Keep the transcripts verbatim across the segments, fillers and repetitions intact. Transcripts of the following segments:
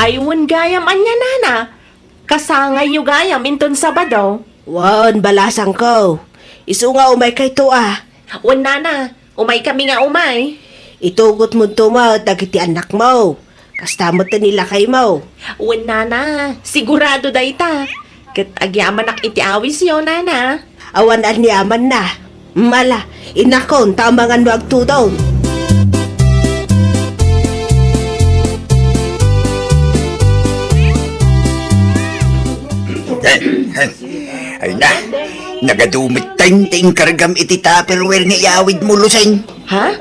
Ay, wen gayam ania, nana. Kasangayyo gayam inton Sabado. Wen, balasangko. Isu nga umaykayto a. Wen, nana. Umaykami nga umay. Itugotmonto met dagiti annakmo. Kasta met ti lakaymo. Wen, nana. Sigurado dayta. Ket agyamanak iti awisyo, nana. Awan aniamanna. Mala, inakon ta amangan no agtudon. Ay na, nagadumetten ti inkargam iti Tupperware nga iawidmo, Lusing. Ha?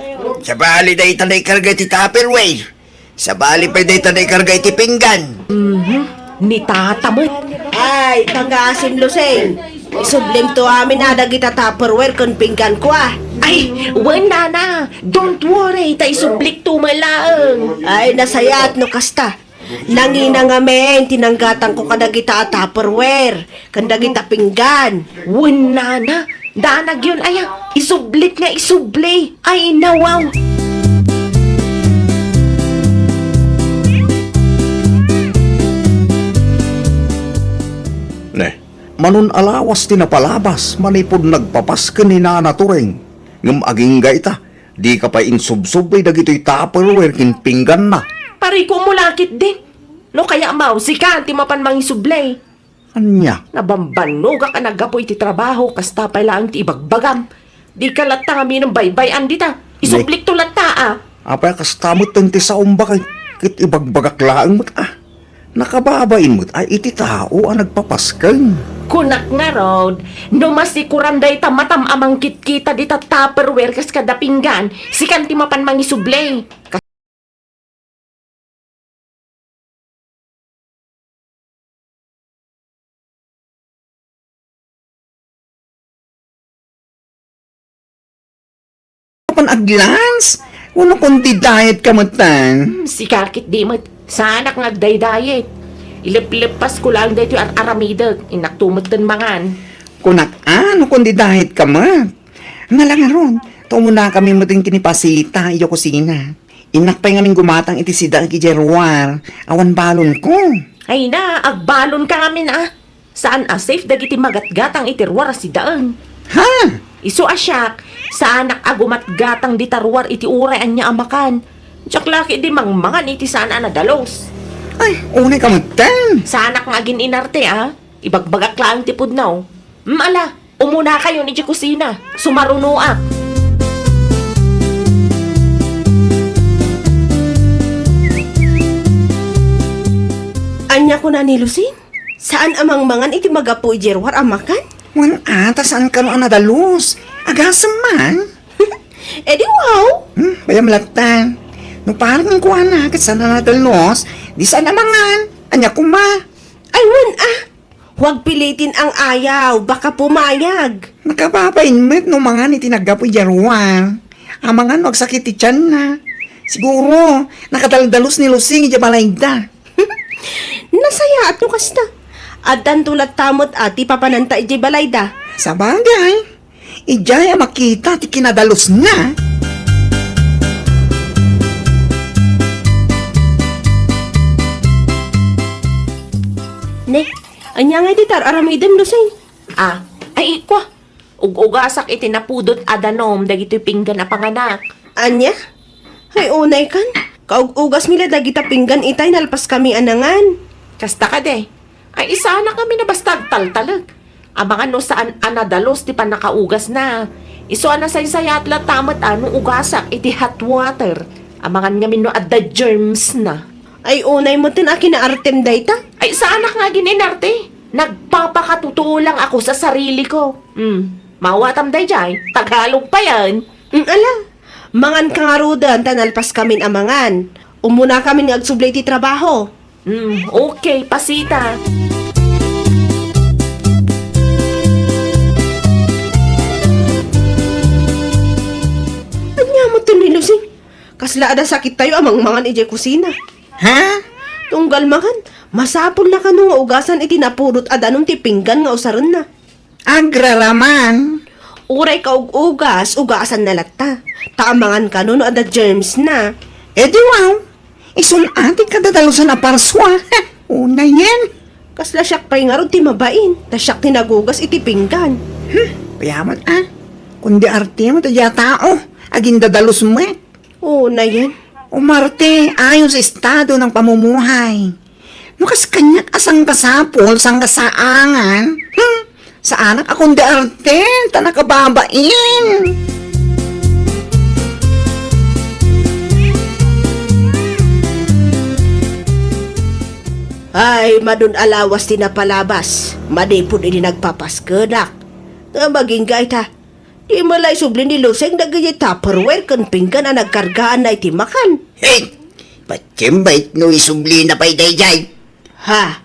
Sabali dayta naikarga iti Tupperware. Sabali pay dayta naikarga iti pinggan. Mhm. Ni tata met. Ay, pangaasim, Lusing. Isublimto amin a dagita Tupperware ken pingganko a. Ay, wen, nana. Don't worry, ta isublikto met laeng. Ay, nasayaat no kasta. Nangina ngamin ti nanggatangko kadagita a Tupperware ken dagita pinggan. Wen, nana. Danagyon aya, isublit nga isubli. Ay, nawaw. Ne, manon a lawas ti napalabas manipud nagpapasken ni Nana Turing. Ngem agingga ita, dika pay insubsubli dagitoy Tupperware ken pingganna. Pariko, umuna ketdin. No kayatmo, sika ti mapan mangisubli. Ania? Nabambannogak a naggapu iti trabaho, kasta pay laeng ti ibagbagam. Dika latta ngamin baybay-an dita. Isublikto latta a. Apay a kasta met ti saom, baket, ket ibagbagak laeng met a. Nakababain met a iti tao a nagpapasken. Kunak ngarud, no masikoran dayta matam a mangkitkita dita Tupperware kas kada pinggan, sikan ti mapan mangisubli. Apan aglans? Wenno kundi diet ka met, tan? Hmm, sika ketdi met. Saanak nga agdaydiet. Ilepleppasko laeng daytoy ar-aramidek. Innakto metten mangan. Kunak a, no kundi diet ka met. Nala ngarud, ta umunakami met ken ni Pasita idiay kusina. Innak pay ngamin gumatang iti sidaek idiay ruar, awan balonko. Ay na, agbalonka ngamin a. Saan a safe dagiti magatgatang iti ruar a sidaen. Ha? Isu a siak, saanak a gumatgatang dita ruar iti uray ania a makan. Diak la ketdi mangmangan iti saan a nadalus. Ay, unay ka metten. Saanak nga agin-inarte a. Ibagbagak laeng ti pudno. Mm, ala, umunakayon idiay kusina. Sumarunoak. Ania kuna ni Lusing? Saan a mangmangan iti magapu idiay ruar a makan? Wen a, ta saan kano a nadalus. Agasem man. E di wow! Hmm, bayam latta. No parang kuana, ket saan a nadalus, di saan a mangan. Ania koma? Ay, wen a. Huwag pilitin ang ayaw, baka pumayag. Nakababain met no mangan iti naggapu idiay ruar. Amangan no agsakit ti tianna. Siguro, nakadaldalus ni Lusing idiay balayda. Nasayaat no kasta. Addanto latta met a ti papananta idiay balayda. Sabagay, idiay a makita ti kinadalusna. Ne, ania ngay ti tar-aramidem, Lusing? Ah, ay, ikwa. Ug-ugasak iti napudot a danum dagitoy pinggan a panganak. Ania? Ay, unay kan. Kaug-ugasmi la dagita pinggan itay nalpaskami a nangan. Kasta kadi. Ay, isaanak ngamin a basta agtaltalek. Amangan no saan a nadalus ti pannakaugasna. Isu a nasaysayaat latta met a no ugasak iti hot water. Amangan ngamin no adda germsna. Ay, unay metten a kinaartem dayta? Ay, saanak nga agin-inarte. Nagpapakatotoo lang ako sa sarili ko. Hmm, mawatam daydiay, Tagalog payen. Hmm, ala, manganka ngaruden ta nalpaskamin a mangan. Umunakamin nga agsubli iti trabaho. Hmm, okay, Pasita. Ania metten ni Lusing? Kasla adda sakittayo a mangmangan idiay kusina. Ha? Tunggal mangan, masapulna kano nga ugasan iti napudot a danum ti pinggan nga usarenna? Agraraman. Uray kaug-ugas, ugasanna latta. Ta amangan kano no adda germsna. E di wow. Isun-a ti kadadalusan a parsua. Unayen. Kasla siak pay ngarud ti mabain, ta siak ti nagugas iti pinggan. Hmm, kuyamat a. Kundi arte mo ti dia tao, agindadalus met. Unayen. Umarte ayon sa estado ng pamumuhay. No kas kaniak a sangkasapul, sangkasaangan, hmm, saanak a kundi arte, ta nakababain. Ay, madun a lawas ti napalabas, manipud idi nagpapaskenak. Nga magingga ita, di met la isubli ni Luseng dagiti Tupperware ken pinggan a nagkargaanna iti makan. Hey! Patiem met no isublina pay daydiay. Ha?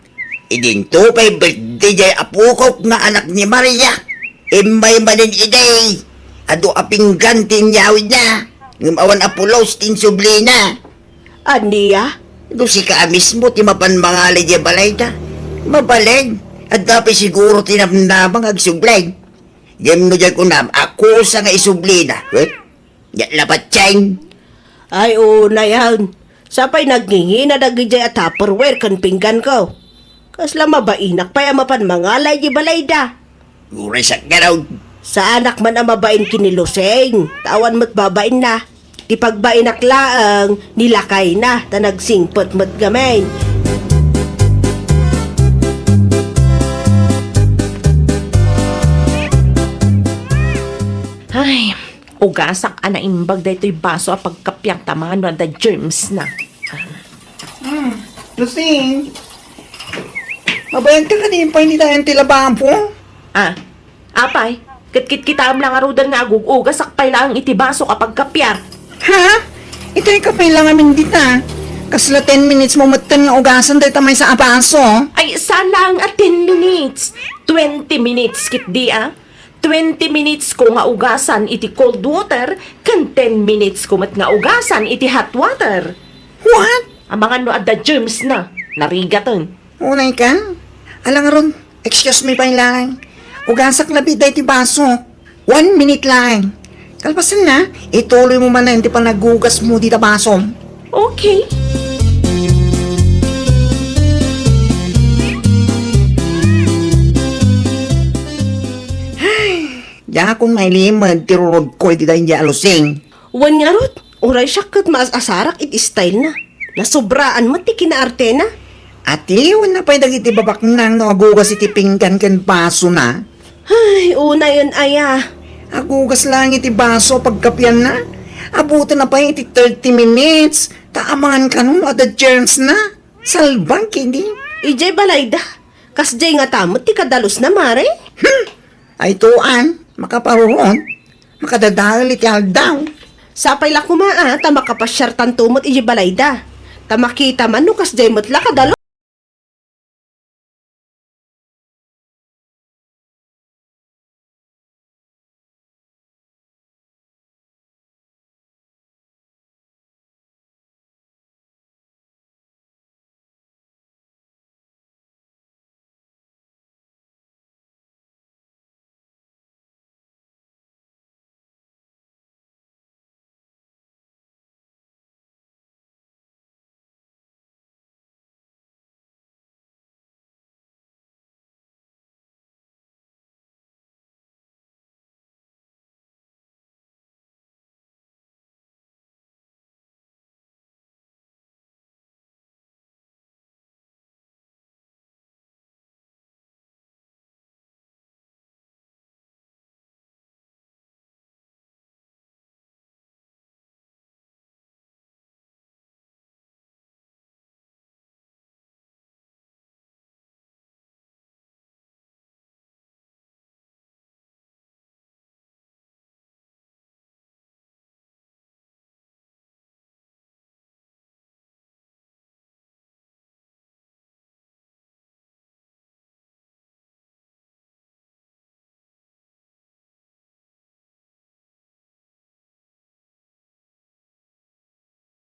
Idinto pay birthday diay apokok nga anak ni Maria. Immay manen idi, adu a pinggan ti inyawidna, ngem awan a pulos ti insublina. Ania? No sika a mismo ti mapan mangalay diay balayda, mabalin. Adda pay siguro ti namnama nga agsubli. Ngem no diay kunam, akusa nga isublina. Wet? Diak la patien. Ay, unayen. Sapay nagngingina dagidiay a Tupperware ken pingganko. Kasla mabainak pay a mapan mangalay di balayda. Uray sakngarud. Saanak man a mabain ken ni Luseng, ta awan met babainna. Ti pagbainak laeng, ni lakayna, ta nagsingpet met ngamin. Ay, ugasak a naimbag daytoy baso a pagkapiak ta mano adda germs na. Hmm, Lusing. Mabayag ka kadi pay ni dayan ti lababo? Ah, apay, ket kitkitaem la ngaruden nga agug-ugasak pay laeng iti baso a pagkapiak. Ha? Itay ka pay la ngamin dita. Kasla ten minutes mo metten nga ugasan dayta maysa a baso. Ay, saan laeng a ten minutes. Twenty minutes ketdi a. Twenty minutes ko nga ugasan iti cold water, ken ten minutes ko met nga ugasan iti hot water. What? Amangan no adda germs na, narigaten. Unay ka? Ala ngarud, excuse me pay laeng. Ugasak labi daytoy baso. One minute laeng. Kalpasanna, ituloy mo manen ti panagugas mo dita basom. Okay. Ay, diakon mailimed ti rurod ko iti daydi a Lusing. Wen ngarud, uray siak ket maas-asarak iti style na. Nasobraan met ti kinaartena. Atiwenna pay dagiti babaknang no agugas iti pinggan ken basona. Ay, unayen aya. Agugas laeng iti baso a pagkapianna. Abutenna pay iti thirty minutes. Ta amangan kano no adda germs na. Salbag kidi. Idiay balayda. Kasdiay ngata met ti kadalus na, mare? Hmm. Ay tuan, makaparurot. Makadadael iti aldaw. Sapay la koma a, ta makapasiartanto met idiay balayda. Ta makita man no kasdiay met la kadalus.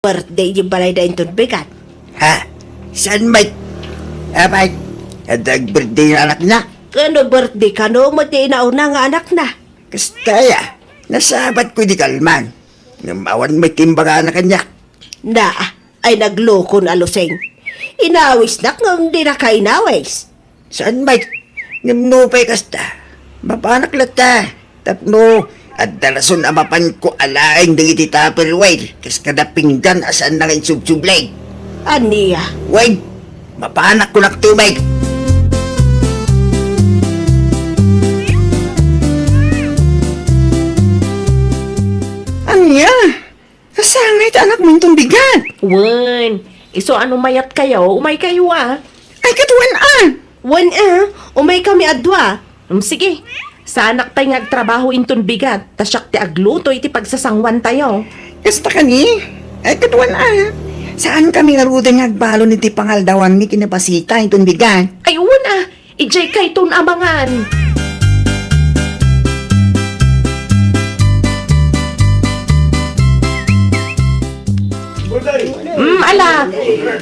Birthday di balay da inton bigat. Ha? Saan met? Apay, adda birthday nga anak na? Kano birthday kano met ti inauna nga anak na? Kasta ya, nasabat ko di kalman. Ngem awan met timbagana kaniak. Na, ay naglukon a Lusing. Inawisnak ngem dinaka inawis. Saan, Mike? Ngem nupay kasta, mapanak latta. Tapno adda rason a mapanko alaeng dagiti Tupperware kas kada pinggan a saanna nga insubsublay. Ania? Wen, mapanak kunak to, Mike. Ania? Kasangay ti anakmo inton bigat. Wen, isu a no mayatkayo, umaykayo a. Ay, ket wen a. Wen a, umaykami a dua. Hmm, sige, saanak pay nga agtrabaho inton bigat, ta siak ti agluto iti pagsasanguantayo. Kasta kani? Ay, ket wen a. Saankami ngaruden nga agbalon iti pangaldawanmi ken ni Pasita inton bigat. Ay, wen a. Idiay kayton a mangan. Mm, ala,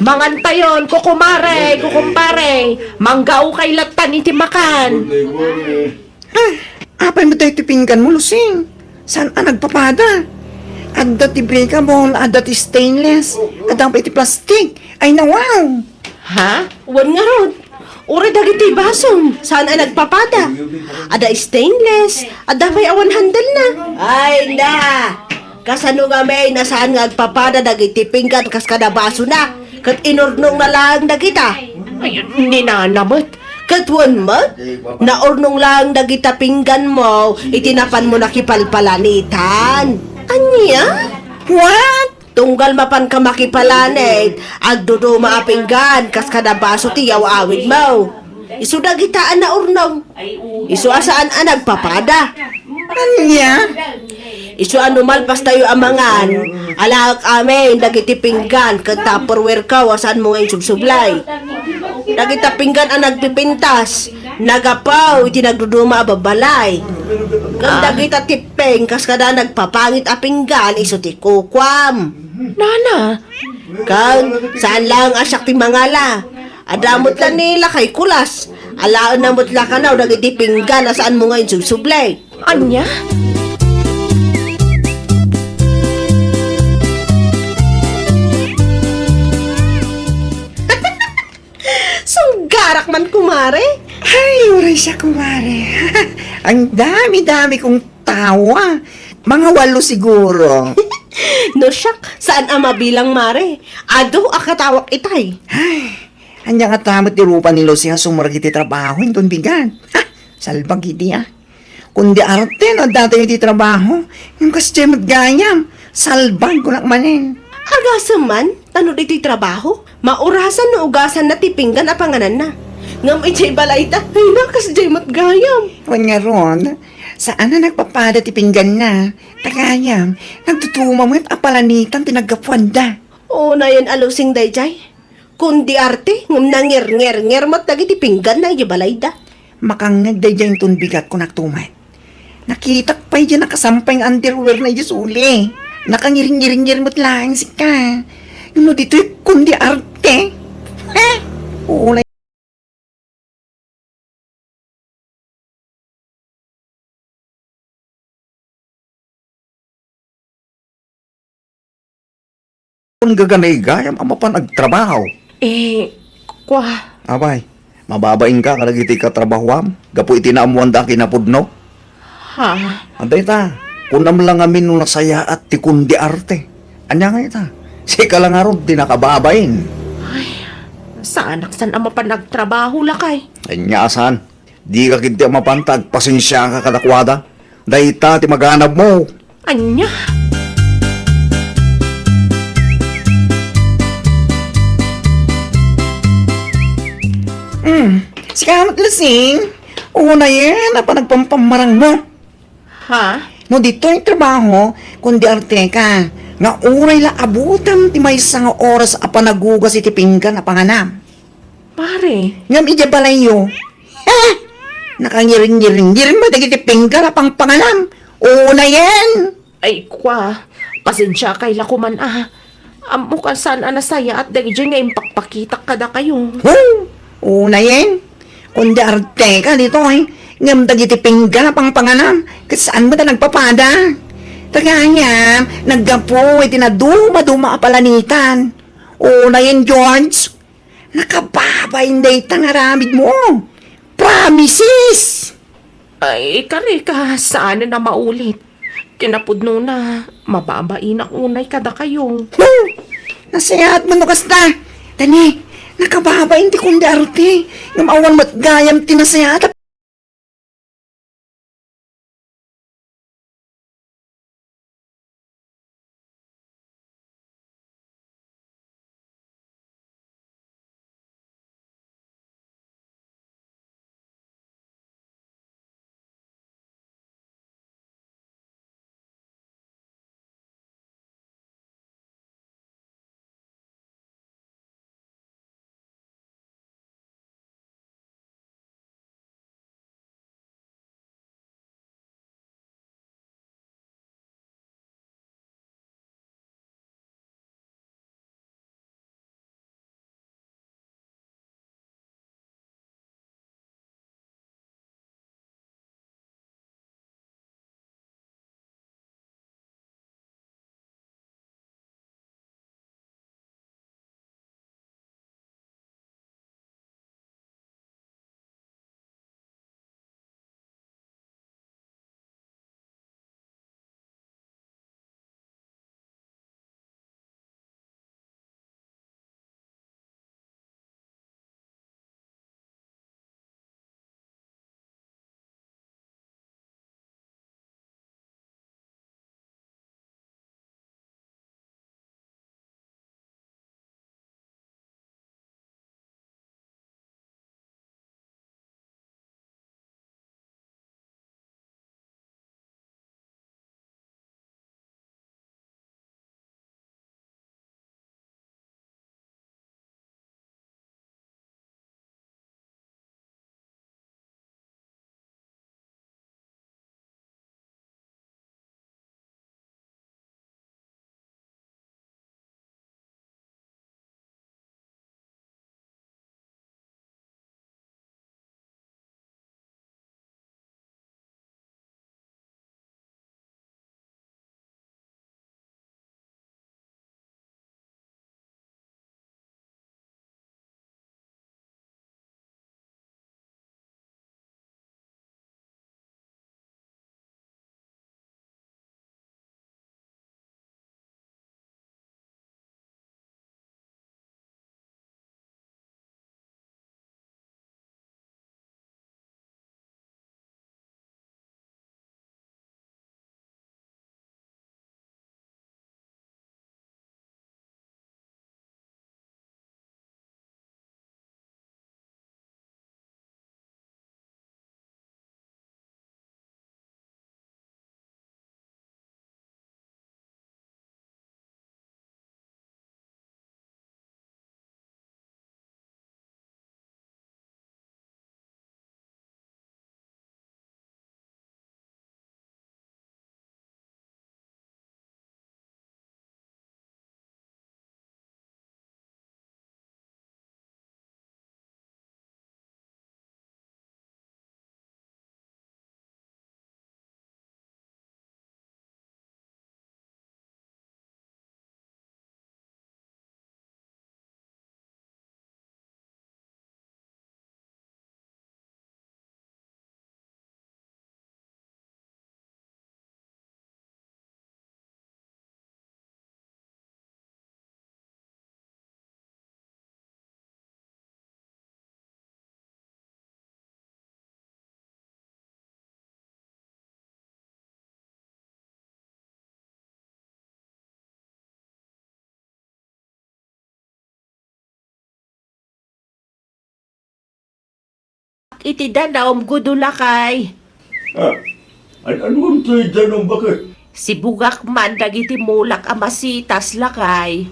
mangantayon, kukumare, kukumpare. Manggaokay lattan iti makan. Ah, apay met daytoy pingganmo, Lusing? Saan a nagpapada? Adda ti breakable, adda ti stainless, adda pay ti plastic. Ay, nawaw! Ha? Wen ngarud, uray dagiti basom, saan a nagpapada. Adda stainless, adda pay awan handle na. Ay na! Kasano ngamin a saan nga agpapada dagiti pinggan kas kada basona? Ket inurnongna laeng dagita. Ay, ni nana met. Ket wen met, naurnong laeng dagita pingganmo iti napanmo nakipalpalanitan. Ania? What? Tunggal mapanka makipalanit, agduduma a pinggan kas kada baso ti yaw-awidmo. Isu dagita a naurnong. Isu a saan a nagpapada. Ania? Isu a no malpastayo a mangan, alaek amin dagiti pinggan ket Tupperware-ko a saanmo nga insubsublay. Dagita pinggan a nagpipintas, nagapu iti nagduduma a babbalay. Ngem dagita tipping kas kada nagpapangit a pinggan isu ti kukuam. Nana! Ken, saan laeng a siak ti mangala. Adda met la ni lakay Kulas. Alaenna met la kano dagiti pinggan a saanmo nga insubsublay. Ania? Sunggarak man, kumare. Ay, uray siya, kumare. Ang dami-dami kong tawa. Mga walo siguro. No siak, saan a mabilang, mare? Adu a katawak itay. Ay, ania nga ta met ti rupa ni Lucy a sumrek iti trabaho inton bigat. Ha? Salbag idi, ah. Kundi arte no adda tayo iti trabaho, ngem kasdiay met gayam, salbag kunak manen. Agasem man, ta no ditoy trabaho, maurasan no ugasanna ti pinggan a pangananna. Ngem idiay balayda, ay na, kasdiay met gayam. Wen ngarud, saan a nagpapada ti pingganna, ta gayam, nagduduma met a palanitan ti naggapuanda. Unayen a Lusing daydiay. Kundi arte, ngem nangirngirngir met dagiti pingganna idiay balayda. Makangngeg daydiay inton bigat, kunak to met. Nakitak pay diay nakasampay nga underwear-na idiay suli. Nakangiringiringir met laeng sika. No ditoy kundi arte. Ha? Uray. Gaganay gayam a mapan agtrabaho. Eh, kwa. Abay, mababainka kadagiti katrabahoam gapu iti naammoanda a kinapudno? Ha? Adda ita, kunam la ngamin no nasayaat ti kundi arte. Ania nga ita? Sika la ngarud ti nakababain. Ay, saanak san a mapan agtrabaho, lakay. Ania a saan? Dika ketdi a mapan ta agpasensiaka kadakuada. Dayta ti maganabmo. Ania? Hmm, sika met, Lusing. Unayen a panagpampamarangmo. Ha? No ditoy trabaho, kundi arteka, nga uray la abutam ti maysa nga oras a panagugas iti pinggan a panganam. Pare. Ngem idiay balayyo, eh, nakangiringiringirim dagiti pinggan a pangpanganam. Unayen! Ay, kwa, pasensiakay la koman a. Ammok a saan a nasayaat dagiti nga impakpakitak kadakayo. Huh! Unayen! Kundi arteka ditoy, ngem dagiti pinggan a pangpanganam, ket saan met a nagpapada. Ta gayam, naggapu iti nadumaduma a palanitan. Unayen, George. Nakababain dayta nga aramidmo. Promises! Ay, kari ka, saan na maulit. Kinapudnona, mababainak unay kadakayo. Hmm! Nasayaat man no kasta. Dani, nakababain ti kundi arte. Ngem awan met gayam ti nasayaat. Iti danum, Gudo, lakay. Ah, an-, anuan toy danum, baket? Sibugak man dagiti mulak a masitas, lakay.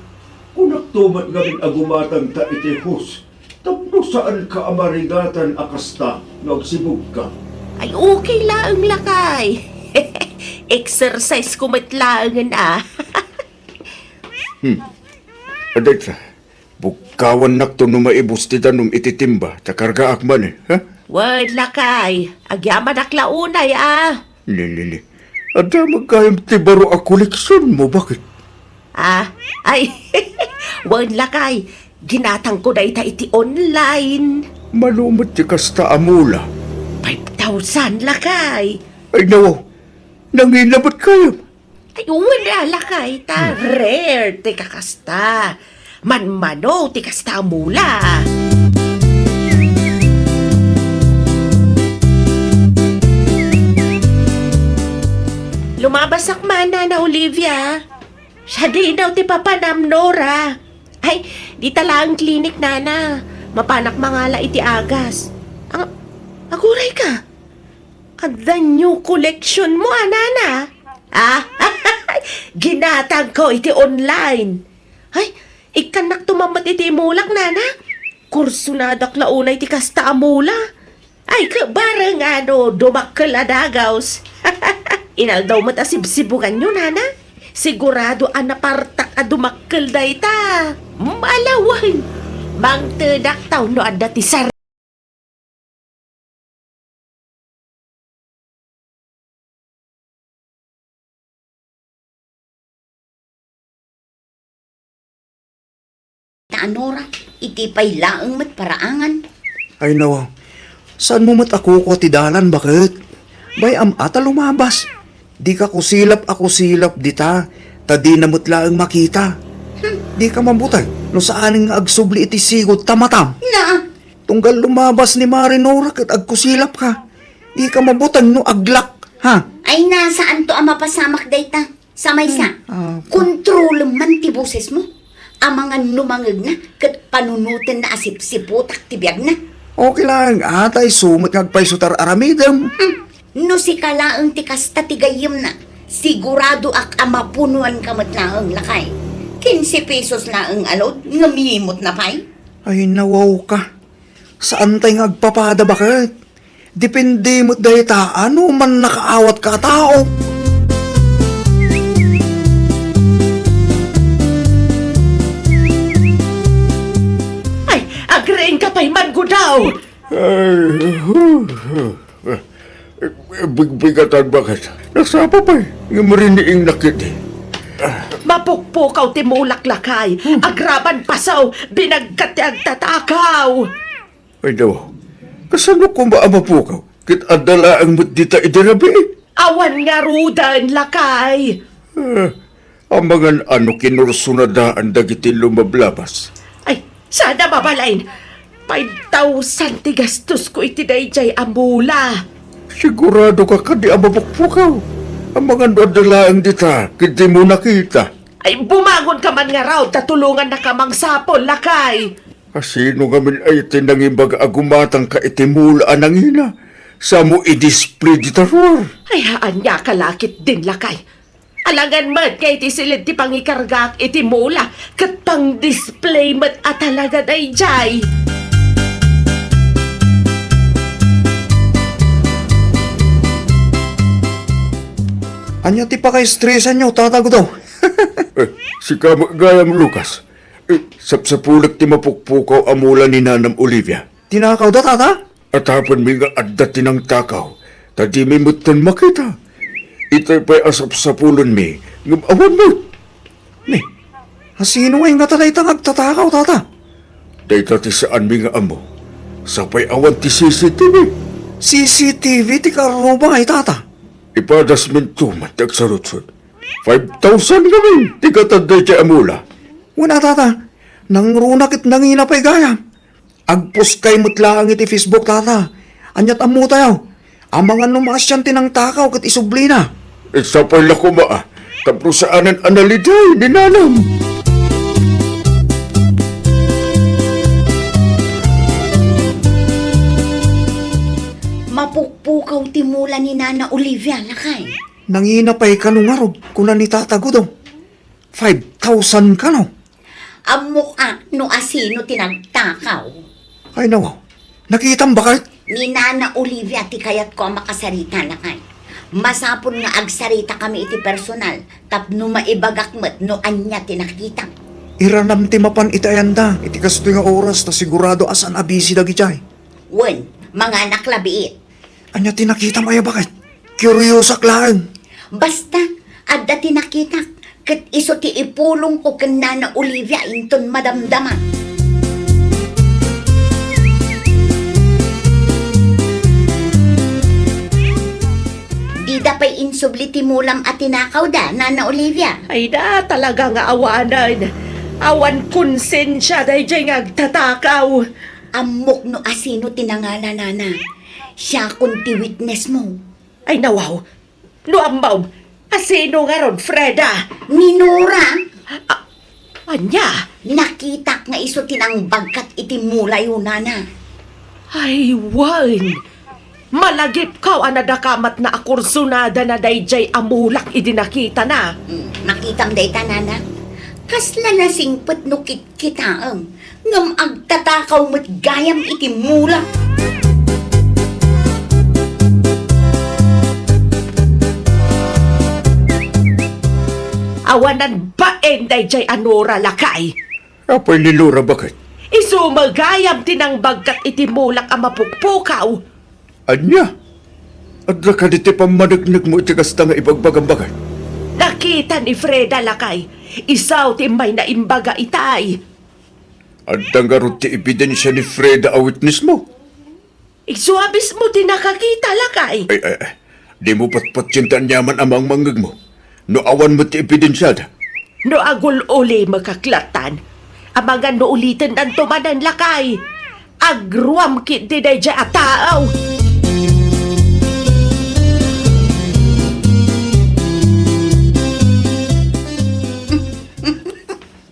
Kunakto met ngamin a gumatangka iti hose tapno saanka a marigatan a kasta no agsibugka. Ay, okay laeng, lakay. Exercise ko met laengen, a. Hmm. Adda ita, bugkawannakto no maibus ti danum iti timba, ta kargaak manen, ha? Wen, lakay, agyamanak la unay, a. Ni, ni, ni. Adda met gayam ti baro a koleksionmo, baket? Ah, ay, Wen, lakay, ginatangko dayta iti online. Mano met ti kasta a mula? Five thousand, lakay. Ay, nawaw. Nangina met kayam. Ay, wala, lakay, ta Hmm. rare ti kakasta. Manmano ti kasta a mula. Lumabasak man, Nana Olivia. Sadino ti papanam, Nora? Ay, dita laeng clinic, Nana. Mapanak mangala iti agas. Ang, aguray ka. Adda new collection mo, a, Nana? Ah, ginatangko iti online. Ay, ikkannakto man met iti mulak, Nana. Kursonadak la unay ti kasta a mula. Ay, ket bareng no dumakkel a dagaws. Inaldaw met a sibsibuganyo, Nana. Sigurado a napartak a dumakkel dayta. Malawen. Mangtedak ta no adda ti sar- Ta, Nora, iti pay laeng met paraangan. Ay, nawaw. Saanmo met a kukua ti dalan, baket? Bay-am a ta lumabas. Dika kusilap a kusilap dita, ta dina met laeng makita. Hmm. Dika mabuteng no saanen nga agsubli iti sigud ta matam. Na, Tunggal lumabas ni Mare Nora ket agkusilapka. Dika mabuteng no aglak, ha? Ay, na, saanto a mapasamak dayta. Sa maysa, Hmm, ah, kontrolem man ti bosesmo. Amangan no mangegna ket panunotenna a sipsiputak ti biagna. Okay laeng, a, ta isu met nga agpayso ti ar-aramidem. Hmm. No sika laeng ti kasta ti gayyemna, siguradoak a mapunoanka met laeng, lakay. Kinse pesos laeng a load ngem imot na pay. Ay, nawawka. Saantay nga agpapada, baket? Depende met dayta no man nakaawatka a tao. Ay, agriingka pay, Manggudaw! Ay, hu, hu, hu. Bigbigatan, baket? Nasapa pay, ngem riniingnak iti. Mapukpukaw ti mulak, lakay. Hmm. Agraman pasaw, binagkat ti agtatakaw. Ay, daw. Kasano koma a mapukaw? Ket adda laeng met dita idi rabii. Awan ngaruden, lakay. Ah, amangan a no kinursonadaan dagiti lumablabas. Ay, saan a mabalin. Five thousand ti gastosko iti daydiay a mula. Siguradoka kadi a mapukpukaw? Amangan no adda laeng dita, ket dimo nakita. Ay, bumangonka man ngarud ta tulongannaka mangsapul, lakay. Asino ngamin aya ti nangibaga a gumatangka iti mula a nangina? Samo i-display dita ruar. Ay, haan nga kalakit din, lakay. Alangan met nga iti silid ti pangikargaak iti mula, ket pang-display met a talaga daydiay. Ania ti pakaestresanyo, Tata Gudaw? Eh, sika met gayam, Lucas. Eh, sapsapulek ti mapukpukaw a mula ni Nanam Olivia. Tinakawda, Tata? Atapenmi nga adda ti nangtakaw, ta dimi metten makita. Itay pay a sapsapulenmi, ngem awan met. Ni, asino ngay ngata dayta nga agtatakaw, Tata? Dayta ti saanmi nga ammo. Sapay awan ti C C T V. C C T V ti karrubay, Tata. Ipadasminto met ti agsaludsod. Five thousand ngamin ti gatad daydiay a mula. Wen a, Tata, nangruna ket nangina pay gayam. Agpuskay met laeng iti Facebook, Tata. Aniat ammotayo? Amangan no maasian ti nangtakaw ket isublina. Sapay la koma a, tapno saanen a naliday ni Nanam. Mapukpukaw ti mula ni Nana Olivia, lakay. Nangina pay kano ngarud, kuna ni Tata Gudaw. Five thousand kano? Ammok a no asino ti nagtakaw. Ay, nawaw. Nakitam, baket? Ni Nana Olivia ti kayatko a makasarita, lakay. Masapul nga agsarita kami iti personal tapno maibagak met no ania ti nakitak. Iranam ti mapan iti ayanda iti kastoy nga oras ta sigurado a saan a busy dagidiay. Wen, manganak la biit. Ania ti nakitam aya, baket? Kuriosak laeng. Basta, adda ti nakitak. Ket isu ti ipulongko ken Nana Olivia inton madamdama. Dida pay insubli ti mulam a tinakawda, Nana Olivia. Ay da, talaga nga awanen. Awan konsensia daydiay nga agtatakaw. Ammok no asino ti nangalanana. Siakon ti witnessmo. Ay, nawaw. No ammom, asino ngarud, Freda? Ni Nora. A-, ania? Nakitak nga isu ti nangbagkat iti mulayo, Nana. Ay, wen. Malagipkaw a nadakamatna a kursunadana daydiay a mulak idi nakitana. Mm, makitam dayta, Nana. Kasla nasingpet no kit-, kitaem, ngem agtatakaw met gayam iti mula. Awanan bain daydiay a Nora, lakay. Apay ni Nora, baket? Isu met gayam ti nangbagkat iti mulak a mapukpukaw. Ania? Adda kadi ti pammaneknekmo iti kasta nga ibagbagam, baket? Nakita ni Freda, lakay. Isu ti immay naimbaga itay. Adda ngarud ti ebidensia ni Freda a witnessmo? Isu a mismo ti nakakita, lakay. Ay, ay, ay. Dimo patpatien ti aniaman a mangmangngegmo. No awan met ti ebidensiada. No agul-ulimek a klatan, amangan no ulitennanto manen, lakay. Agruam ketdi daydiay a tao.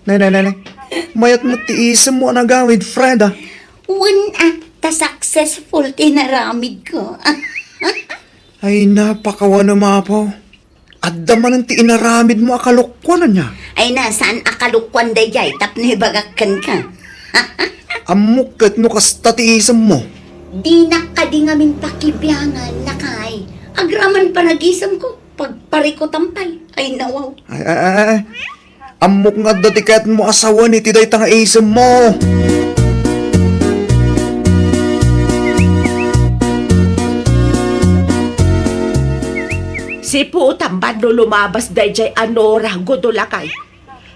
Nay, nay, nay, nay. Mayat met ti isemmo a nagawid, Freda. Wen a, ta successful ti inaramidko. Ay, napakawanem, Apo. Adda manen ti inaramidmo a kalokuan, ania? Ay na, saan a kalokuan daydiay tapno ibagak kenka? Ammok ket no kasta ti isemmo. Dinak kadi ngamin pakibiangan, lakay. Agraman panagisemko, pagparikutam pay. Ay, nawaw. Ay, ay, ay, ay. Ammok nga adda ti kayatmo a sawen iti dayta nga isemmo. Siputam ban no lumabas daydiay a Nora, Gudo, lakay.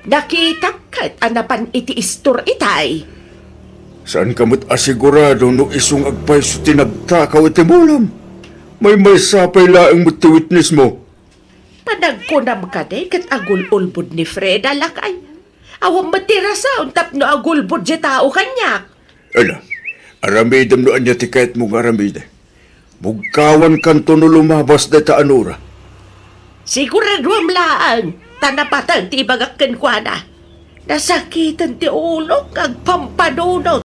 Nakitak ket a napan iti istor itay. Saanka met a sigurado no isu nga agpayso ti nagtakaw iti mulam? Maymaysa pay laeng met ti witnessmo. Panagkunam kadi ket agul-ulbod ni Freda, lakay. Awan met ti rason tapno agulbod ti tao kaniak. Ala, aramidem no ania ti kayatmo nga aramiden. Bugkawankanto no lumabas dayta a Nora. Siguraduam laeng, ta napateg ti ibagak kenkuana. Nasakiten ti ulok nga agpampanunot.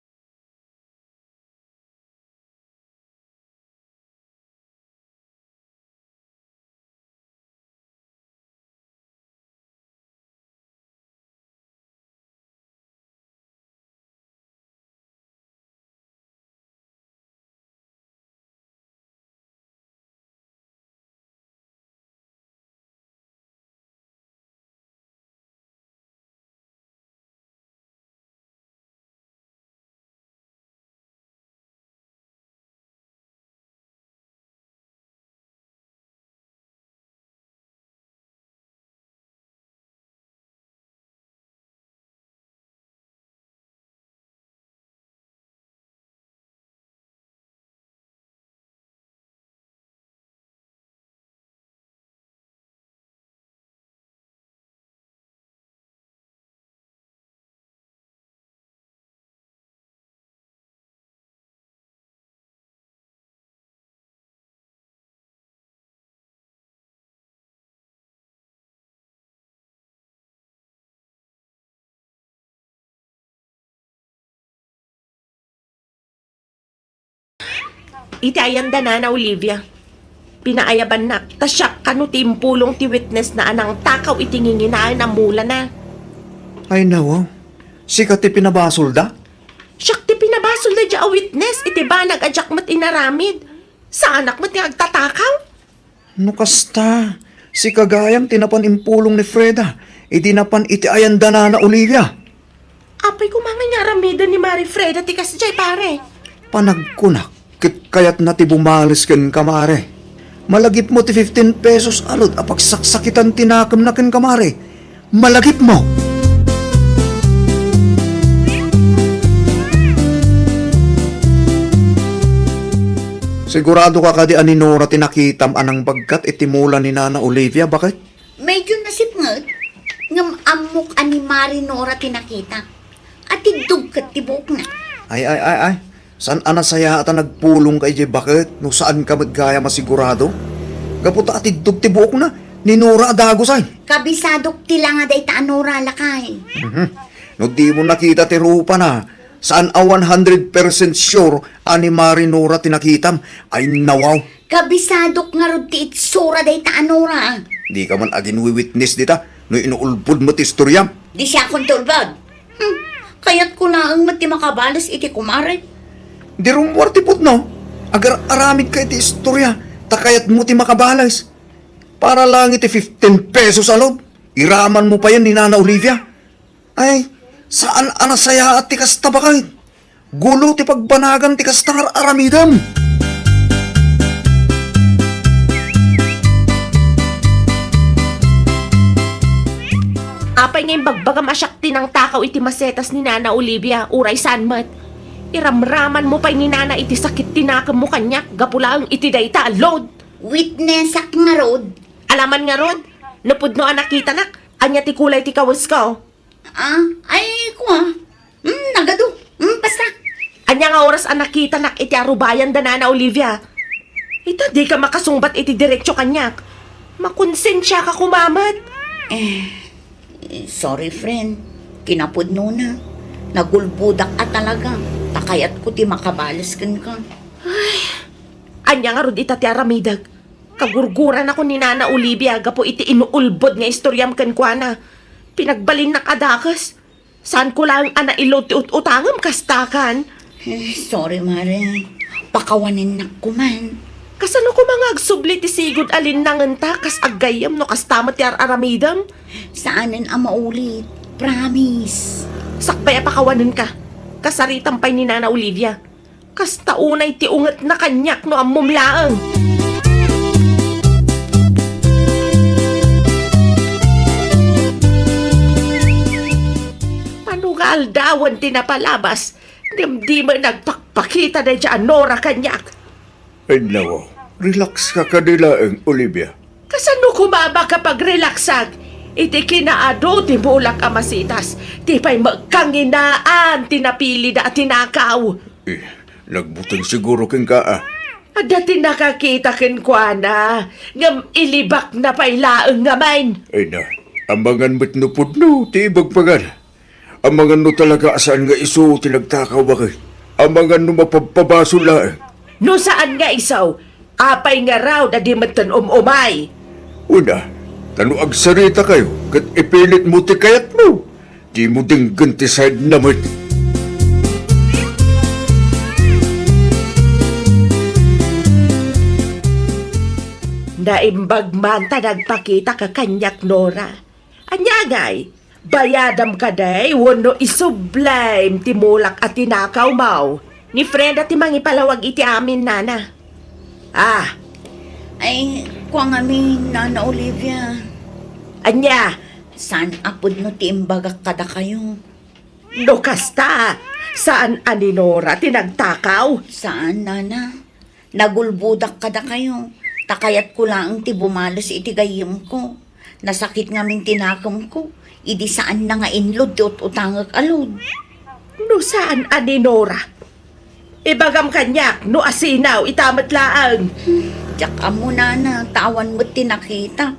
Iti ayan da Nana Olivia, pinaayabannak, ta siak kano ti impulong ti witness na a nangtakaw iti nginginaen a mulana. Ay, nawaw. Sika ti pinabasolda? Siak ti pinabasolda daydiay a witness iti banag a diak met inaramid. Saanak met nga agtatakaw. No kasta, sika gayam ti napan impulong ni Freda idi napan iti ayan da Nana Olivia. Apay koma nga aramiden ni Mari Freda ti kasdiay, pare? Panagkunak, ket kayatna ti bumalis kenka, Mare. Malagipmo ti fifteen pesos a load a pagsaksakitan ti nakemna kenka, Mare. malagipmo. Sigurado ka kadi a ni Nora ti nakitam a nangbagkat iti mula ni Nana Olivia, baket? Medyo nasipnget, ngem ammok a ni Mari Nora ti nakita. Atiddog ket ti buokna. Ay, ay, ay, ay. Saan a nasayaat a nagpulongka idiay baket no saanka met gayam a sigurado? Gapu ta atiddog ti buokna, ni Nora a dagus ay. Kabisadok ti langa dayta a Nora, lakay. Mhm. No dimo nakita ti rupana, saan a one hundred percent sure a ni Mari Nora ti nakitam. Ay, nawaw. Kabisadok ngarud ti itsura dayta a Nora. Dika man aginwi-witness dita, no inuulbod met ti istoriam. Di siakon ti ulbod. Hmm, kayatko laeng met ti makabales iti kumare. Di rummuar ti pudno, agar-aramidka iti istoria, ta kayatmo ti makabales. Para laeng iti fifteen pesos a load, iramanmo payen ni Nana Olivia. Ay, saan a nasayaat ti kasta, baket. Gulo ti pagbanagan ti kasta nga ar-aramidem. Apay nga imbagbagam a siak ti nangtakaw iti masetas ni Nana Olivia, uray saan met? Iramramanmo pay ni Nana iti sakit ti nakemmo kaniak gapu laeng iti dayta a load. Witnessak ngarud. Alaman ngarud, no pudno a nakitanak, ania ti kulay ti kawesko? Ah, ay, kua. Hmm, nagadu. Hmm, basta. Ania nga oras a nakitanak iti arubayan da Nana Olivia? Ita, dika makasungbat iti diretso kaniak. Makonsensiaka koma met. Eh, sorry, friend. Kinapudnona. Nagulbodak a talaga. Ta kayatko ti makabales kenka. Ania ngarud ita ti aramidek? Kagurguranakon ni Nana Olivia gapu iti inuulbod nga istoriam kenkuana. Pinagbalinnak a dakes. Saanko laeng a nailud ti ut-utangem, kasta kan? Eh, sorry, Mare. Pakawanennak koman. Kasano koma nga agsubli ti sigud a linnangenta kas aggayyem no kasta met ti ar-aramidem? Saanen a maulit. Promise. Sakbay a pakawanenka. Kasaritam pay ni Nana Olivia. Kasta unay ti ungetna kaniak no ammom laeng. Mano nga aldawen ti napalabas, ngem di met nagpakpakita daydiay a Nora kaniak. Ay, nawaw, relax ka kadi laeng, Olivia. Kasano koma a makapagrelaksak iti kinaadu ti mulak a masitas, ti pay met kanginaan ti napilida a tinakaw? Eh, nagbuteng siguro kenka, a. Adda ti nakakita kenkuana, ngem ilibakna pay laeng ngamin. Ay na, amangan met no pudno ti ibagbaga. Amangan no talaga a saan nga isu ti nagtakaw, baket. Amangan no mapabpabasol laeng. No saan nga isu, apay ngarud a di metten um-umay? Una, ta no agsarita kayo ket ipilit mo ti kayat mo, di mo denggen ti side na met. Naimbag man ta nagpakita ka kaniak, Nora. Ania ngay? Bayadam kadi wenno isublim ti mulak a tinakawmo? Ni Freda ti mangipalawag iti amin, nana. Ah. Ay, kua ngamin, Nana Olivia. Ania? Saan a pudno ti imbagak kadakayo. No kasta, saan a ni Nora ti nagtakaw? Saan, nana. Nagulbodak kadakayo, ta kayatko laeng ti bumales iti gayyemko. Nasakit ngamin ti nakemko, idi saanna nga inlud ti ut-utangek a load. No saan a ni Nora? Ibagam kaniak no asino ita met laeng. Diak ammo, nana, ta awan met ti nakita.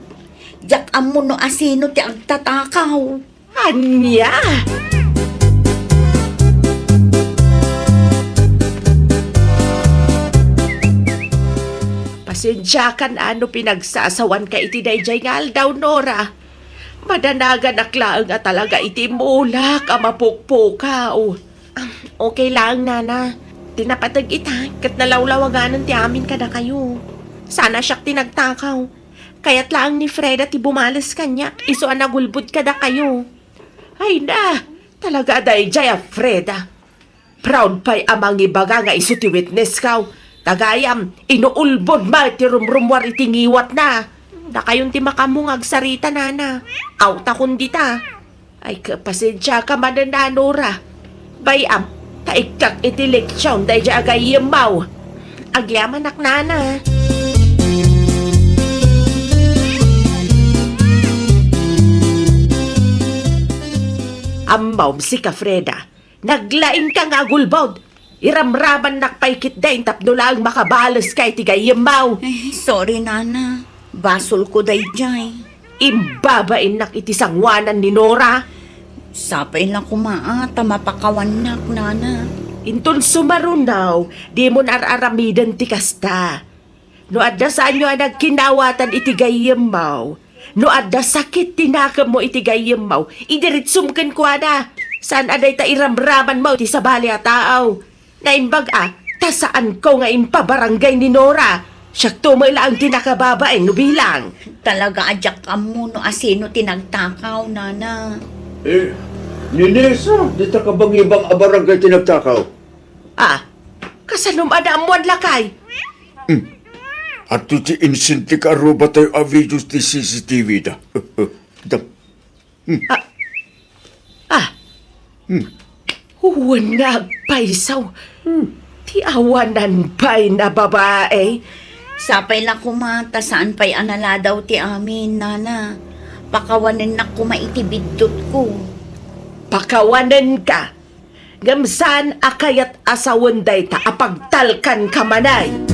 Diak ammo no asino ti agtatakaw. Ania? Pasensiakan a no pinagsasawanka iti daydiay nga aldaw, Nora. Madanaganak laeng a talaga iti mulak a mapukpukaw. Ah, okay laeng, nana. Ti napateg ita, ket nalawlawaganan ti amin kadakayo. Saan a siak ti nagtakaw. Kayat laeng ni Freda ti bumales kaniak, isu a nagulbod kadakayo. Ay na, talaga a daydiay a Freda. Proud pay a mangibaga nga isu ti witnesskaw. Ta gayam, inuulbod met ti rumrummuar iti ngiwatna. Dakayon ti makaammo nga agsarita, nana. Awtakon dita. Ay, ka-, pasensiaka manen, Nora. Bay-am, ta ikkak iti leksion daydi a gayyemmaw. Agyamanak, nana. Ammom, sika, Freda. Naglaingka nga agulbod. Iramramannak pay ketdin tapno laeng makabaleska iti gayyemmaw. Eh, sorry, nana. Basolko daydiay. Imbabainnak iti sangoanan ni Nora. Sapay la koma a ta mapakawannak, nana. Inton sumaruno, dimon ar-aramiden ti kasta. No adda saanyo a nagkinawatan iti gayyemmaw, no adda sakit ti nakemmo iti gayyemmaw, idiretsum kenkuana. Saan a dayta iramramanmo iti sabali a tao. Naimbag a, ta saanko nga impabarangay ni Nora. Siakto met laeng ti nakababain no bilang. Talaga a diak ammo no asino ti nagtakaw, nana. Eh, ni Nessa, dita kabangibang a barangay ti nagtakaw. Ah, kasanom a naammoan, lakay? Hmm. Adtoy ti insinti ka arubatayo a videos ti C C T V da. Da. Hmm. Ah. Ah. Hmm. Wen nga agpayso. Hmm. Ti awanan pay a babai. Sapay la koma ta saan pay a naladaw ti amin, nana. Pakawanennak koma iti biddutko. Pakawanenka. Ngem saan a kayat a sawen dayta a pagtalkanka manen.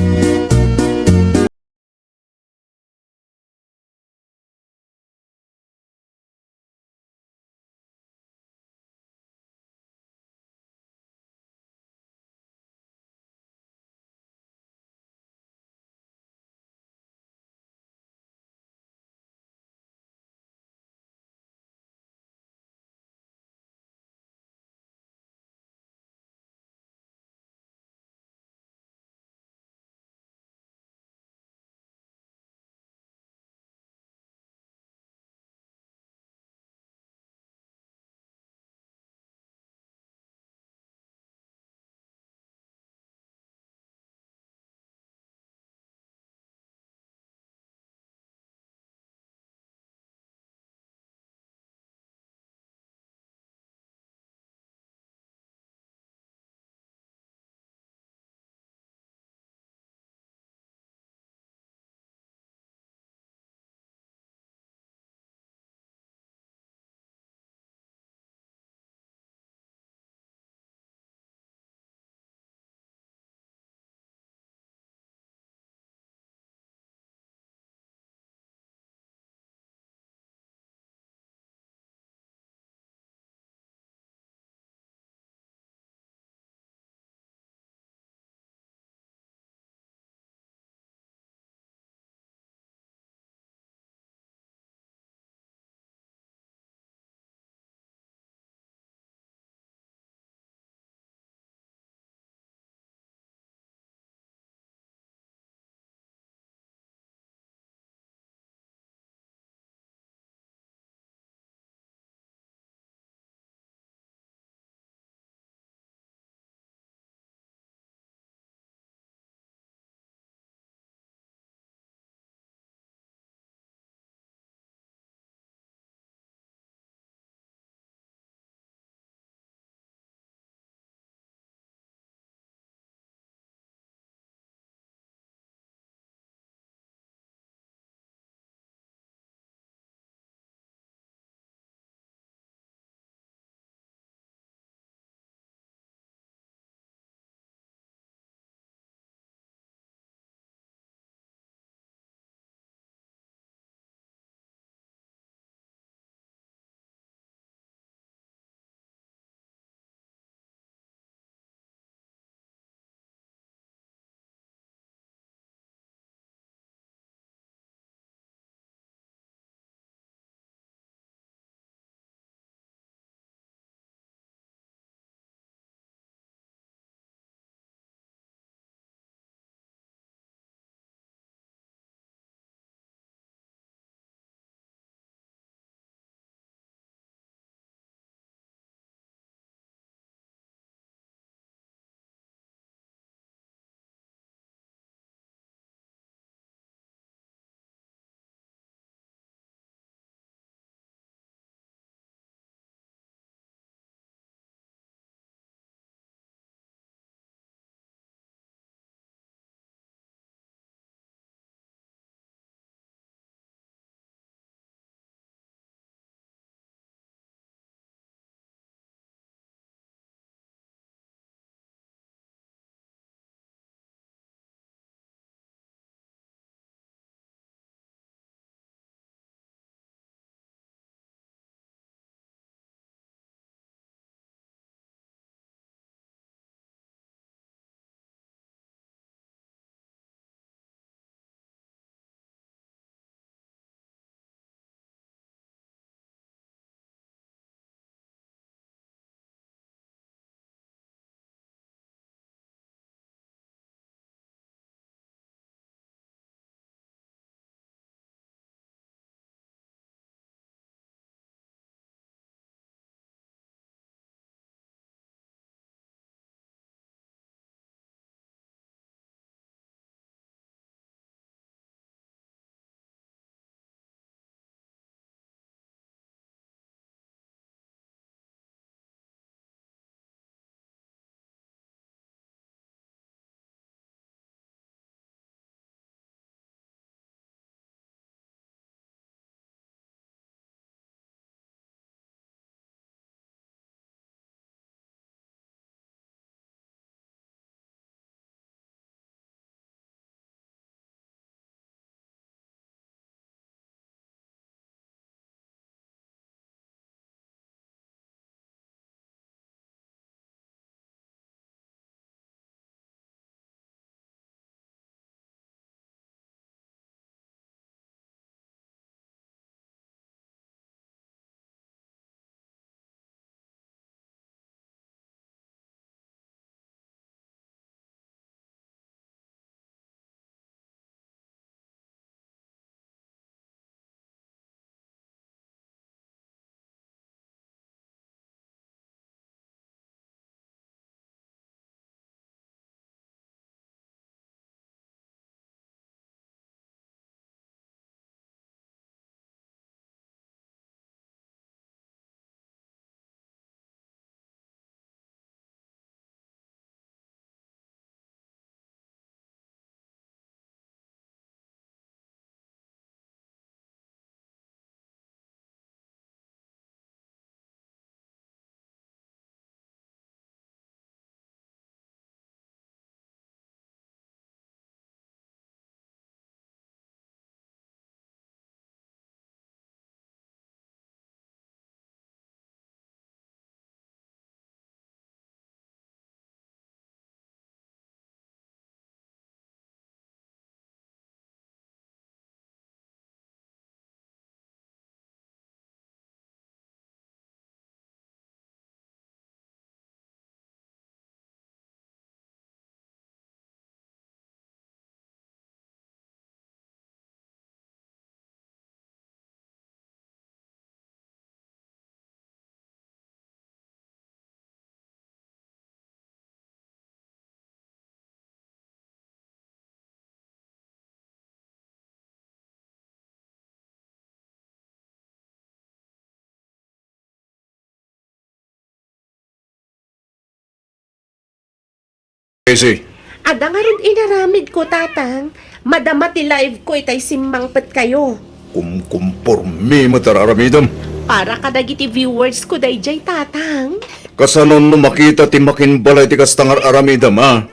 Isi. Adda ngarud inaramidko, Tatang. Madama ti live ko itay simmangpetkayo. Kumkumpormi met a aramidem. Para kadagiti viewers ko daydiay, Tatang. Kasano no makita ti makinbalay ti kasta nga aramidem, a?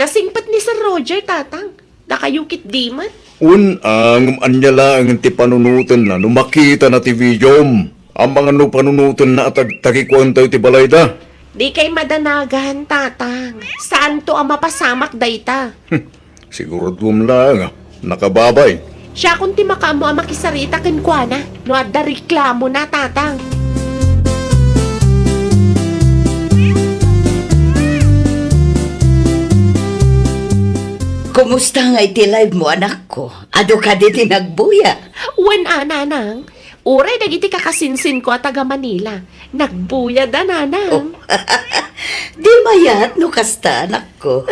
Nasingpet ni Sir Roger, Tatang. Dakayo ketdi met. Wen, a, ngem ania laeng ti panunotenna no makitana ti videom? Amangan no panunotenna a tagtagikuentayo ti balayda? Dikay madanagan, Tatang. Saanto a mapasamak dayta. Siguraduem laeng a nakababain. Siakon ti makaammo a makisarita kenkuana no adda reklamona, Tatang. Kumusta ngay ti live mo, anakko? Adu kadi ti nagbuya? Wen a, Nanang. Uray dagiti kakasinsinko a taga Manila, nagbuyada, Nanang. Oh. Di mayat no kasta, anakko.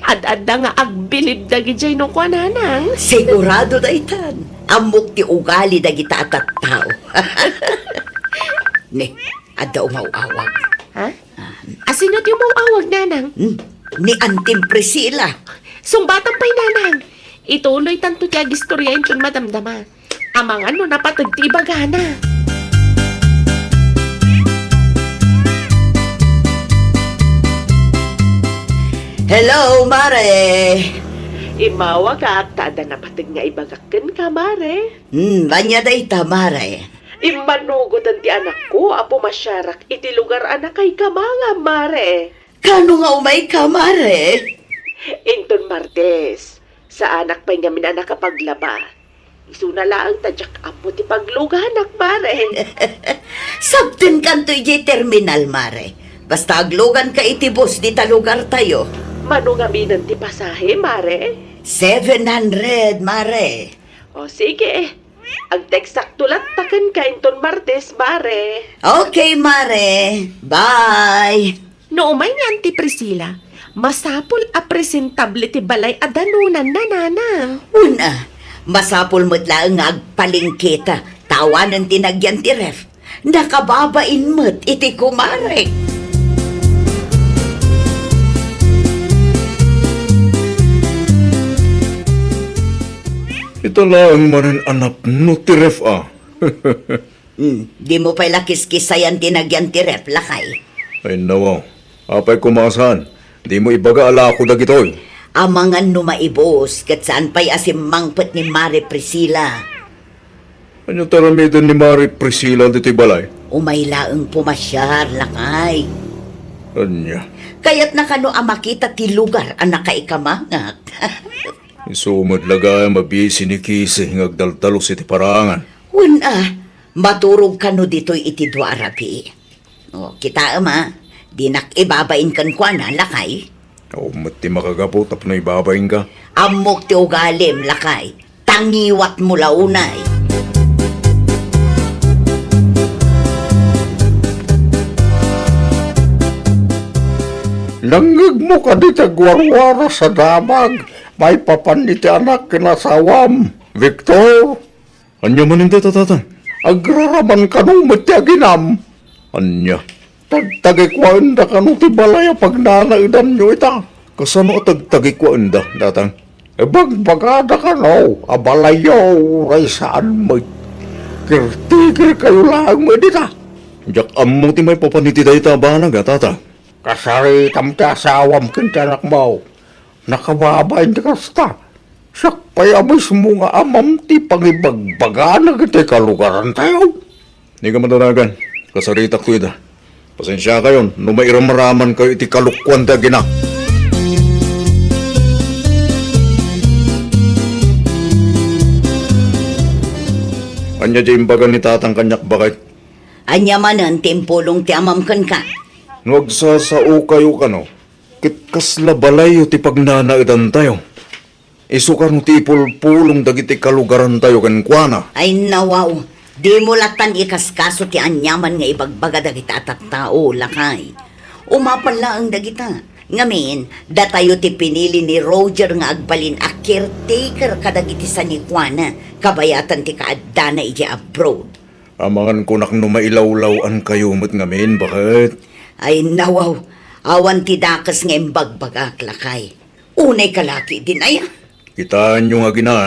Ad-adda nga agbilib dagidiay no kua, Nanang. Sigurado daytan. Ammok ti ugali dagita a tattao. Ne, adda umaw-awag. Ha? Ah. Asino ti umaw-awag, Nanang? Hmm, ni Antim Priscilla. Sungbatan pay, Nanang. Ituloytanto ti agistorya inton madamdama. Amangan no napateg ti ibagana. Hello, Mare! Immawagak ta adda napateg nga ibagak kenka, Mare. Hmm, ania dayta, Mare? Immanugotan ti anakko a pumasiarak iti lugar a nakaikama nga, Mare. Kano nga umayka, Mare? Inton Martes, saanak pay ngamin a nakapaglaba. Isuna laeng ta diak ammo ti pagluganak, Mare. Sabtenkanto idiay terminal, Mare. Basta agluganka iti bus dita lugartayo. Mano ngaminen ti pasahe, Mare? Seven hundred, Mare. O, sige. Agteksakto latta kenka inton Martes, Mare. Okay, Mare. Bye. No umay ni Auntie Priscilla, masapul a presentable ti balay a danonanna, Nanang. Wen a, masapul met laeng nga agpalengketa ta awanen ti nagyan ti ref. Nakababain met iti kumarek. Ita laeng manen a napno ti ref a. Hmm, dimo pay la kiskisayan ti nagyan ti ref, lakay. Ay, nawaw. Apay koma a saan? Dimo ibaga a lako dagitoy. Amangan no maibus, ket saan pay a simmangpet ni Mare Priscilla. Ania ti aramiden ni Mare Priscilla ditoy balay? Umay laeng pumasiar, lakay. Ania? Kayatna kano a makita ti lugar a nakaikamangak. Isu met la gayam a busy ni Kisi nga agdaldalus iti parangan. Wen a, maturog kano ditoy iti dua a rabii. O, kitaem a, dinak ibabain kenkuana, lakay. Awan met ti makagapu tapno ibabainka. Ammok ti ugalim, lakay. Tangiwatmo la unay. Nangngegmo kadi ti agwarwaras a damag maipapan iti anak ken asawam, Victor? Ania manen dayta, Tatang? Agraraman kano met ti aginam? Ania? Tagtagikuaenda kano ti balay a pagnanaedanyo ita? Kasano a tagtagikuaenda, Tatang? Ibagbagada kano a balayyo uray saan met. Caretakerkayo laeng met ita. Diak ammo ti maipapan iti dayta a banag a, Tatang. Kasaritam ti asawam ken ti anakmo. Nakababain ti kasta. Siak pay a mismo nga amam ti pangibagbagana iti kalugarantayo. Dika madanagan. Kasaritakto ida. Pasensiakayon no mairamramankayo iti kalokuan ti agina. Ania ti imbaga ni Tatang kaniak, baket? Ania manen ti impulong ti amam kenka? No agsasaokayo kano, ket kasla balayyo ti pagnanaedantayo. Isu kano ti ipulpulong dagiti kalugarantayo kenkuana. Ay, nawaw, dimo lattan ikaskaso ti aniaman nga ibagbaga dagita a tattao, lakay. Umapan laeng dagita. Ngamin, datayo ti pinili ni Roger nga agbalin a caretaker kadagiti sanikuana, kabayatan ti kaaddana idiay abroad. Amangan kunak no mailawlaw-ankayo met ngamin, baket? Ay, nawaw. Awan ti dakes nga imbagbagak, lakay. Unay ka la ketdin aya? Kitaenyo nga agina,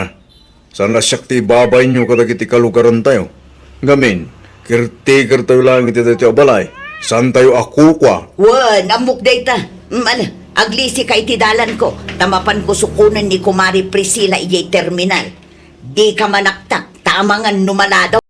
saan la siak ti ibabainyo kadagiti kalugarantayo. Ngamin, caretakertayo laeng iti daytoy a balay. Saantayo a kukua. Wen, ammok dayta. Mm, ala, aglisika iti dalanko, ta mapanko sukonen ni Kumare Priscilla idiay terminal. Dika manaktak, ta amangan no maladaw.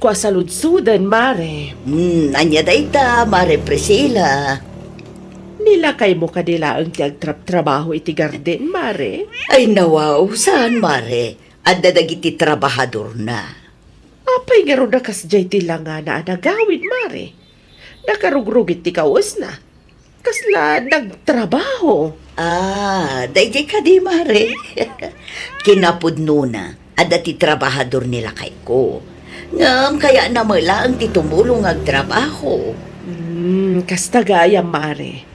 Ko a saludsoden, Mare. Hmm, ania dayta, Mare Priscilla? Ni lakaymo kadi laeng ti agtrabtrabaho iti garden, Mare? Ay, nawaw, saan, Mare? Adda dagiti trabahadorna. Apay ngarud a kasdiay ti langana a nagawid, Mare? Nakarugrugit ti kawesna. Kasla nagtrabaho? Ah, daydiay kadi, Mare. Kinapudnona, adda ti trabahador ni lakayko. Ngem kayatna met laeng ti tumulong nga agtrabaho. Hmm, kasta gayam, Mare.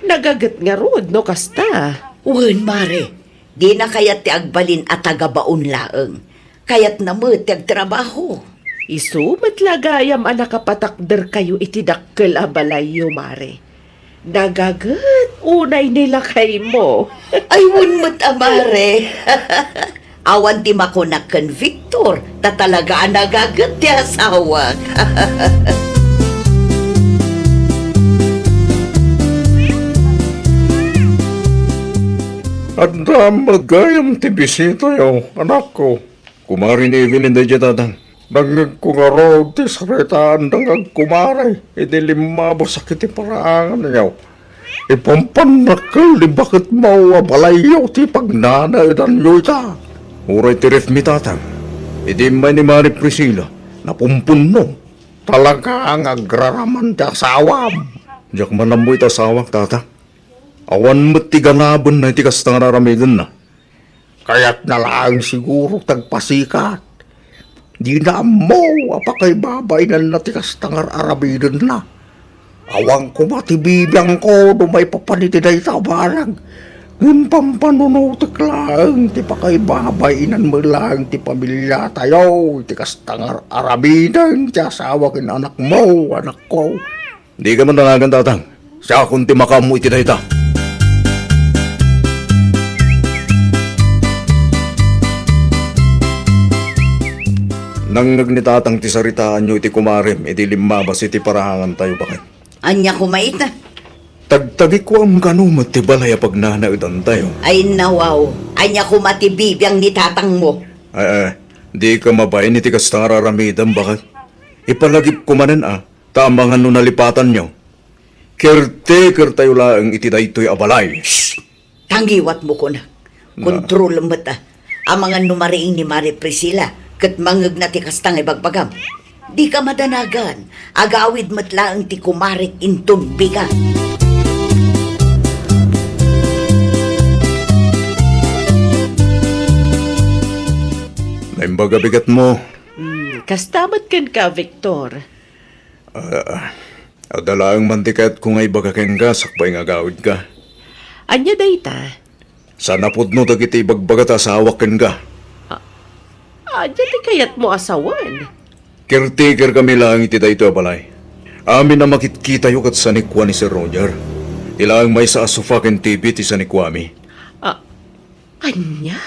Nagaget ngarud no kasta. Wen, Mare. Dina kayat ti agbalin a tagabaon laeng. Kayatna met ti agtrabaho. Isu met la gayam a nakapatakderkayo iti dakkel a balayyo, Mare. Nagaget unay ni lakaymo. Ay, wen met a, Mare. Awan ti makunak ken Victor, ta talaga a nagaget ti asawak. Adda met gayam ti bisitayo, anakko. Kumare ni Evelyn daydiay, Tatang. Nangngegko ngarud ti saritaan da nga agkumare idi limmabos iti paraanganyo. Ipampannak ken di baketmo a balayyo ti pagnanaedanyo ita. Uray ti refmi, Tatang. Idi immay ni Mare Priscilla, napumpunno. Talaga nga agraraman ti asawam. Diak man ammo iti asawak, Tatang. Awan met ti ganabenna iti kasta nga ar-aramidenna. Kayatna laeng siguro ti agpasikat. Dina ammo a pakaibabainanna ti kasta nga ar-aramidenna. Awan koma ti bibiangko no maipapan iti dayta a banag. Ngem pampanunotek laeng ti pakaibabainan met laeng ti pamiliatayo iti kasta nga ar-aramiden ti asawa ken anakmo, anakko. Dika man danagan, Tatang. Siakon ti makaammo iti dayta. Nangngeg ni tatang ti saritaanyo iti kumarem idi limmabas iti parahangantayo, baket. Ania koma ita? Tagtagikuam kano met ti balay a pagnanaedantayo. Ay, nawaw. Ania koma ti bibiang ni tatangmo? Ay, ay, dika mabain iti kasta nga ar-aramidem, baket. Ipalagipko manen a, ta amangan no nalipatanyo. Caretakertayo laeng iti daytoy a balay. Shh! Tangiwatmo kunak. Na- Kontrolem met a. Amangan no mariing ni Mare Priscilla, ket mangngegna ti kasta nga ibagbagam. Dika madanagan, agawid met laeng ti kumarek inton bigat. Naimbag a bigatmo. Hmm, kasta met kenka, Victor. Ah, adda laeng man ti kayatko nga ibaga kenka sakbay nga agawidka. Ania dayta? Saan a pudno dagiti ibagbaga ta asawak kenka. A-, ania ti kayatmo a sawen? Caretaker kami laeng iti daytoy a balay. Amin a makitkitayo ket sanikua ni Sir Roger. Ti laeng maysa a sofa ken T V ti sanikuami. A-, ania?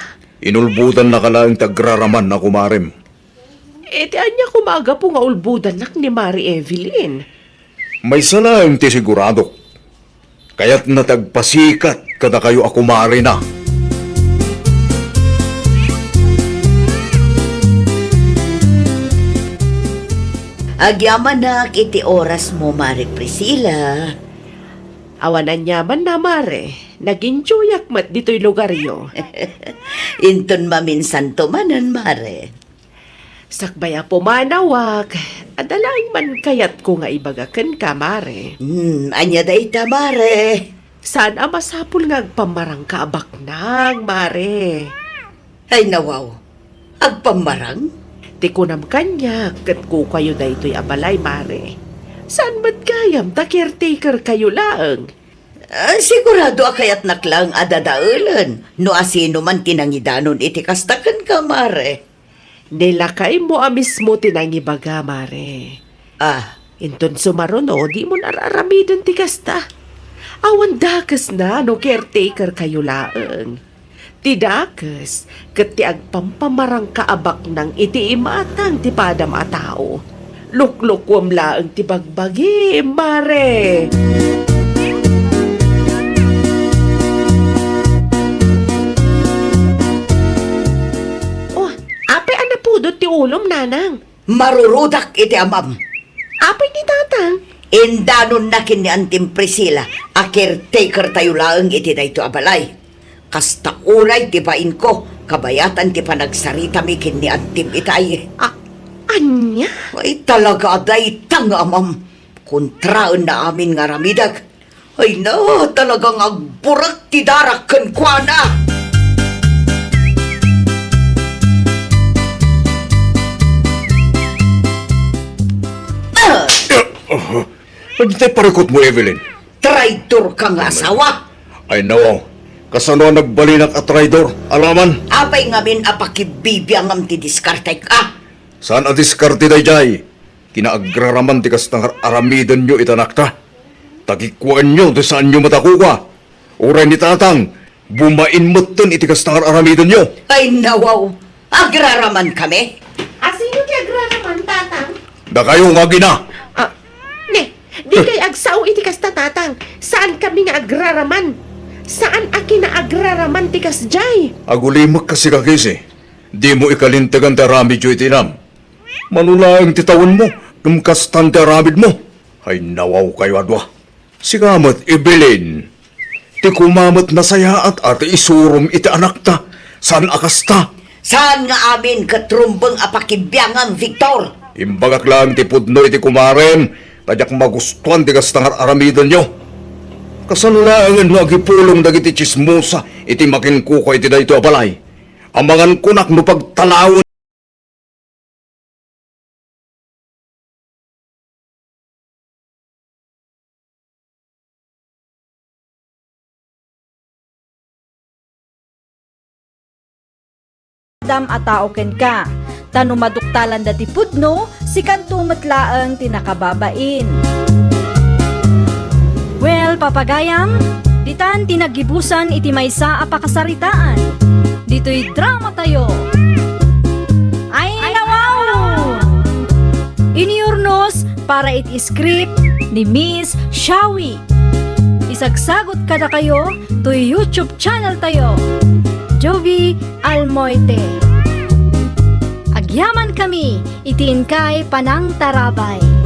Inulbodannaka laeng ti agraraman a kumarem. Iti ania koma a gapu nga ulbodannak ni Mare Evelyn? Maysa laeng ti siguradok. Kayatna ti agpasikat kadakayo a kumarena. Agyamanak iti orasmo, Mare Priscilla. Awan aniamanna, Mare. Nag-enjoyak met ditoy lugaryo. Inton maminsanto manen, Mare. Sakbay a pumanawak, adda laeng man kayatko nga ibaga kenka, Mare. Hmm, ania dayta, Mare? Saan a masapul nga agpammarangka a baknang, Mare. Ay, nawaw. Agpammarang? Ti kunam kaniak, ket kukuayo daytoy a balay, Mare. Saan met gayam ta caretaker kayo laeng? Ah, sigurado a kayatnak laeng a dadaelen no asino man ti nangidanon iti kasta kenka, Mare. Ni lakaymo a mismo ti nangibaga, Mare. Ah. Inton sumaruno, dimon ar-aramiden ti kasta. Awan dakesna no caretaker kayo laeng. Ti dakes, ket ti agpampamarangka a baknang iti imatang ti padam a tao. Luklukuem laeng ti bagbagim, Mare. Oh, apay a napudot ti ulom, Nanang? Marurudak iti amam. Apay ni Tatang? Indanonna ken ni Antim Priscilla a caretaker tayo laeng iti daytoy a balay. Kasta uray ti bainko, kabayatan ti panagsaritami ken ni Antim itay. A-, ania? Ay, talaga a dayta nga amam. Kontraenna amin nga aramidek. Ay na, talagang agburek ti darak kenkuana. Ah! Ania tay parikutmo, Evelyn? Traidor ka nga asawa! Ay, nawaw. Kasano a nagbalinak a traidor? Alaman? Apay ngamin a pakibibiangam ti diskartek, ah? Saan a diskarte daydiay? Kinaagraraman ti kasta nga ar-aramidenyo iti anakta. Tagikuenyo ti saanyo met a kukua. Uray ni Tatang, bumain metten iti kasta nga ar-aramidenyo. Ay, nawaw! Agraraman kami? Asino ti agraraman, Tatang? Dakayo nga agina! Ah, ne, dikay agsao iti kasta, Tatang. Saan kami nga agraraman. Saan a kinaagraraman ti kasdiay. Agulimek kasi, Kakisi. Dimo ikalintegan ti aramidyo iti inam. Mano laeng ti tawenmo, ngem kastan ti aramidmo. Ay, nawaw kayo a dua. Sika met, Evelyn, ti koma met nasayaat a ti isurom iti anakta, saan a kasta? Saan nga amin ket rumbeng a pakibiangam, Victor? Imbagak laeng ti pudno iti kumarem, ta diak magustuan ti kasta nga ar-aramidenyo. Kasano laengen no agipulong dagiti tsismosa iti makinkukua iti daytoy a balay? Amangan kunak no pagtalawen. Dam a tao kenka, ta no maduktalanda ti pudno, sikanto met laeng ti nakababain. Well, papagayam, ditan ti naggibusan iti maysa a pakasaritaan. Ditoy drama tayo. Ay, nawaw! para iti script ni Miss Shawi. Isagsagut kadakayo toy YouTube channel tayo, Jovie Almoite. Agyaman kami iti inkay panangtarabay.